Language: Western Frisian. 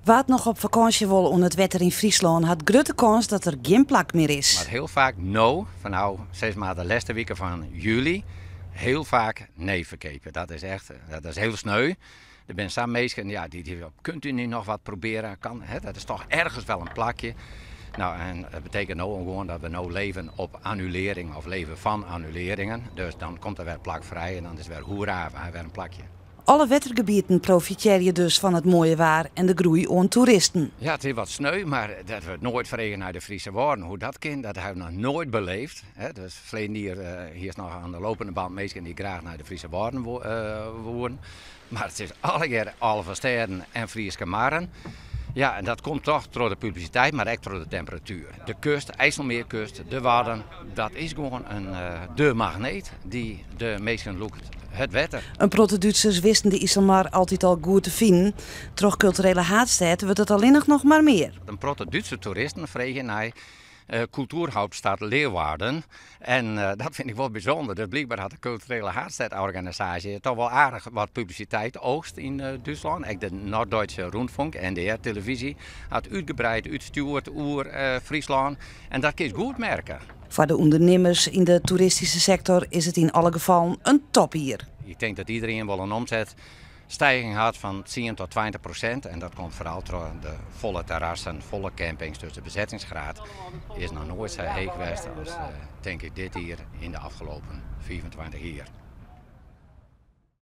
Wa't noch op fakânsje wol oan it wetter yn Fryslân hat grutte kâns dat der gjin plak mear is. Mar hiel faak no, fan no sis mar de lêste wike fan july, hiel faak nee ferkeapje. Dat is echt, dat is hiel sneu. Der binne sa minsken, ja, dy kunt u niet noch wat proberen, kan, hè, dat is toch ergens wel in plakje. Nou, en dat betekent no gewoan dat we no leven op annulering of leven fan annuleringen. Dus dan komt der wer plak frij en dan is wer hoera, we ha wer in plakje. Alle wettergebieten profitearje dus fan it moaie waar en de groei oan toeristen. Ja, it is wat sneu, mar dat wurdt noait frege nei de Friese Wâlden. Hoe dat kin, dat ha ik noch noait beleefd. Dus ferleden jier hiest noch oan de lopende band minsken dy't graach nei de Friese Wâlden woenen. Mar it is allegear 11 stêden en Fryske marren. Ja, en dat komt toch troch de publisiteit, mar ek troch de temperatuer. De kust, IJsselmeerkust, de Wadden, dat is gewoan in, de magneet dy't de minsken lûkt. Het wetter. In protte Dútsers wisten de Iselmar altyd al goed te finen. Troch kulturele haadstêd wurdt it allinnich noch mar mear. In protte Dútse toeristen freegje nei Kulturhauptstadt Leeuwarden. En dat fyn ik wol bysûnder. Dus blykber hat de kulturele haadstêdorganisaasje toch wol aardich wat publisiteit oogst yn Dútslân. Ek de Norddeutsche Rundfunk, NDR televyzje, hat útgebreid útstjoerd oer Fryslân. En dat kinst goed merke. Foar de ûndernimmers yn de toeristyske sektor is it yn alle gefallen in topjier. Ik tink dat iderien wol in omsetstijging hat fan 10 tot 20%. En dat komt foaral troch de folle terrassen, folle campings. Dus de besettingsgraad is noch noait sa heech west as, tink ik, dit jier yn de afgelopen 25 jier.